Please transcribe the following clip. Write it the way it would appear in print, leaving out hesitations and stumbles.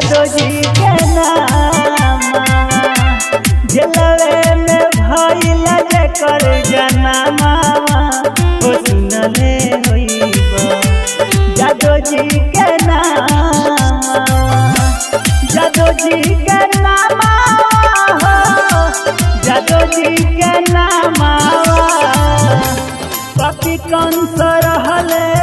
जादो जी के नामा। जेलवे में भइल जेकर जनामा, ओ सुनले होइबा जादो जी के नामा। जादो जी के नामा हो, जादो जी के नामा। पापी कंस रहले